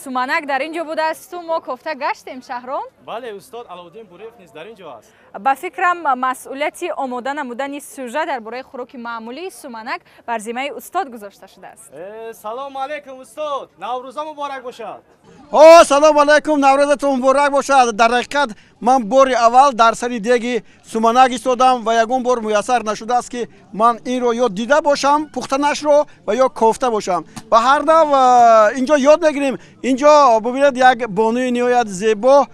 Суманак дар ин ҷо будааст, мо кофта гаштем, Шаҳром. Бале, устод Алоуддин Буриев низ дар ин ҷо аст. Ба фикрам, масъулияти омода намудани сюжа дар бораи хӯроки маъмулии суманак бар зиммаи устод гузошта шудааст. Салому алейкум, устод, Наврӯза муборак бошад. О, салому алейкум, Наврӯзатон муборак бошад. Дар ҳақиқат ман бори аввал дар сари деги суманак истодам ва ягон бор муяссар нашудааст, ки ман инро ё дида бошам пухтанашро ва ё кофта бошам. Ба ҳар нав инҷо ёд мегирем. Инҷо бубинед, як бонуи ниҳоят зебо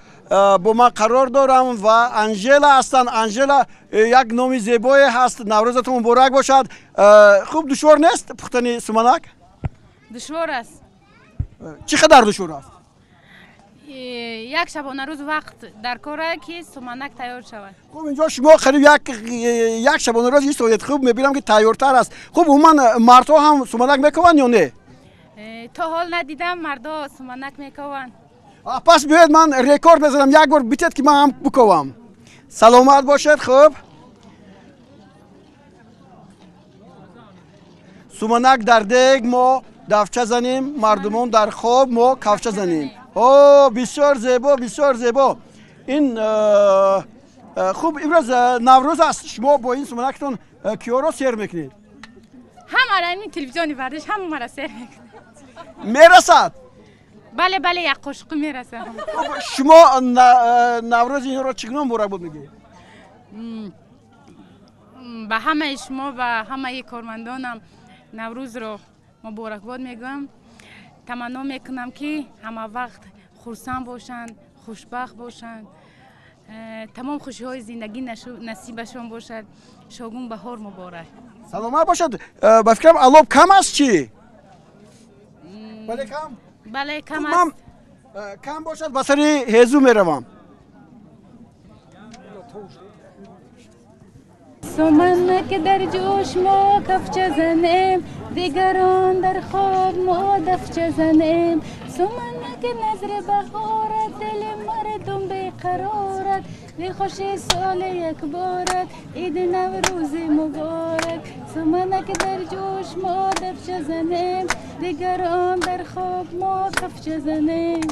бо ман қарор дорам ва Анжела ҳастанд. Анжела, як номи зебое ҳаст. Наврӯзатон муборак бошад. Хуб, душвор нест пухтани суманак? Душвор аст. Чӣ қадар душвор аст? Як шабонарӯз вақт дар кора, ки суманак тайёр шавад. Хуб, инҷо шумо қариб як шабонарӯз истодед. Хуб, мебинам, ки тайёртар аст. Хуб, умуман мардҳо ҳам суманак мекованд ё не? То ҳол надидам, мардҳо суманак мекованд. Пас биёед, ман рекорд мезанам, як бор битед, ки ман ҳам биковам. Саломат бошед. Хуб, суманак дар дег, мо дафча занем, мардумон дар хоб, мо кафча занем. О, бисёр зебо, бисёр зебо. Ин хуб, имрӯз Наврӯз аст, шумо бо ин суманактон киёро сер мекунед? Ҳамара, ин телевизиони варзиш ҳамаро сер мекунад. Мерасад? Бале, бале, як қошуқи мерасад. Шумо Наврӯзи инро чӣ гуна муборакбод мегӯед? Ба ҳамаи шумо ва ҳамаи кормандонам Наврӯзро муборакбод мегӯям. Таманно мекунам, ки ҳама вақт хурсанд бошанд, хушбахт бошанд, тамом хушиҳои зиндагӣ насибашон бошад. Шогун баҳор муборак. Саломат бошад. Ба фикрам, алоб кам аст, чӣ? Бале, кам. Бале, кам аст. Кам бошад, ба сари ҳезу меравам. Суманак дар ҷӯш, мо кафча занем, дигарон дар хоб, мо дафча занем. Суманак назри баҳорат, дили мардум беқарорат, дилхуши соли якборат, иди Наврӯзи муборак. Суманак дар ҷӯш, мо дафча занем, дигарон дар хоб, мо кафча занем.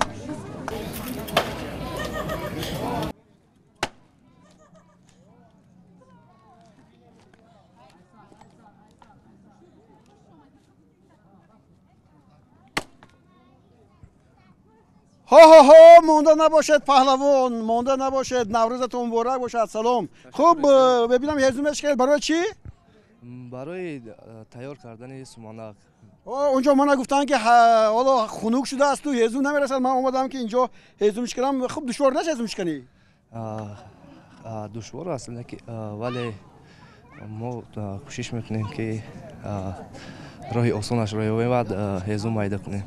Ҳо-ҳо-ҳо, монда набошед, паҳлавон, монда набошед. Наврӯзатон муборак бошад. Салом. Хуб, мебинам, ҳезум мешканед. Барои чӣ? Барои тайёр кардани суманак. Онҷо мана гуфтанд, ки ҳоло хунук шудаасту ҳезум намерасад. Ман омадам, ки инҷо ҳезум шиканам. Хуб, душвор нест ҳезум шиканӣ? Душвор аст, вале мо кӯшиш мекунем, ки роҳи осонашро ёбем ва ҳезум майда кунем.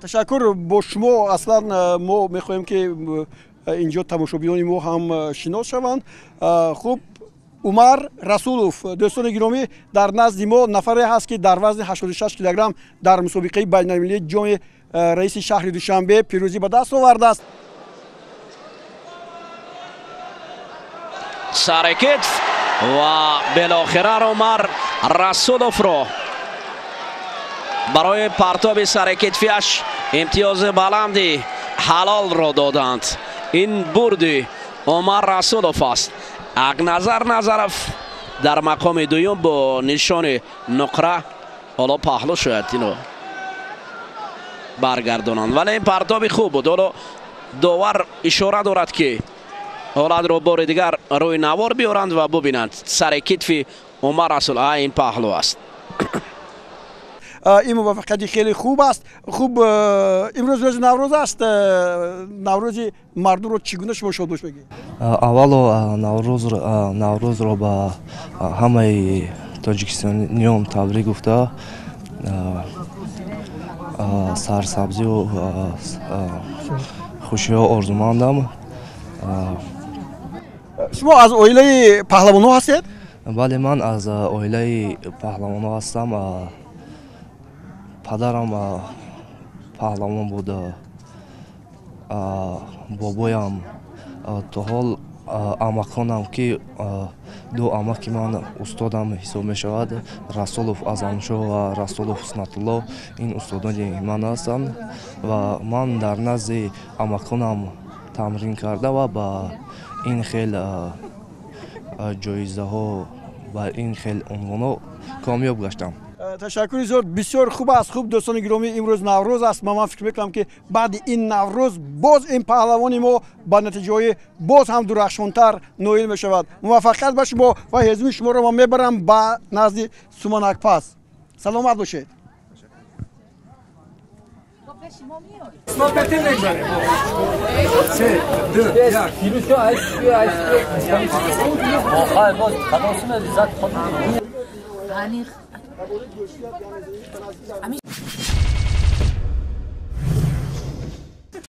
Ташаккур. Бо шумо аслан мо мехоҳем, ки инҷо тамошобинони мо ҳам шинос шаванд. Хуб, Умар Расулов, дӯстони гиромӣ, дар назди мо нафаре ҳаст, ки дар вазни 86 килограмм дар мусобиқаи байналмилалии Ҷоми раиси шаҳри Душанбе пирӯзӣ ба даст овардааст. Сари китф ва билохира Умар Расуловро барои партоби сари китфиаш имтиёзи баланди ҳалолро доданд. Ин бурди Умар Расулов аст. Ақназар Назаров дар мақоми дуюм бо нишони нуқра. Ҳоло паҳлӯ шояд ино баргардонанд, вале ин партоби хуб буд. Ҳоло довар ишора дорад, ки ҳолатро бори дигар рӯи навор биёранд ва бубинанд сари китфи Умар Расул. А, ин паҳлӯ аст. Ин муваффақияти хеле хуб аст. Хуб, имрӯз рӯзи Наврӯз аст. Наврӯзи мардумро чӣ гуна шумо шодбош мегӯед? Аввало Наврӯзро ба ҳамаи тоҷикистониён табрик гуфта, сарсабзию хушиҳо орзумандам. Шумо аз оилаи паҳлавонҳо ҳастед? Бале, ман аз оилаи паҳлавонҳо ҳастам. Падарам паҳлавон буд, бобоям то ҳол Амаконам, ки ду амаки ман устодам ҳисоб мешавад, Расулов Азамшо ва Расулов Ҳуснатулло, ин устодони ман ҳастанд ва ман дар назди амаконам тамрин карда ва ба ин хел ҷоизаҳо, ба ин хел унвонҳо комёб гаштам. Ташаккури зиёд, бисёр хуб аст. Хуб, дӯстони гиромӣ, имрӯз Наврӯз аст ва ман фикр мекунам, ки баъди ин Наврӯз боз ин паҳлавони мо ба натиҷаҳои боз ҳам дурахшонтар ноил мешавад. Муваффақият ба шумо ва ҳезуми шуморо ман мебарам ба назди суманакпаз. Саломат бошед. Ами.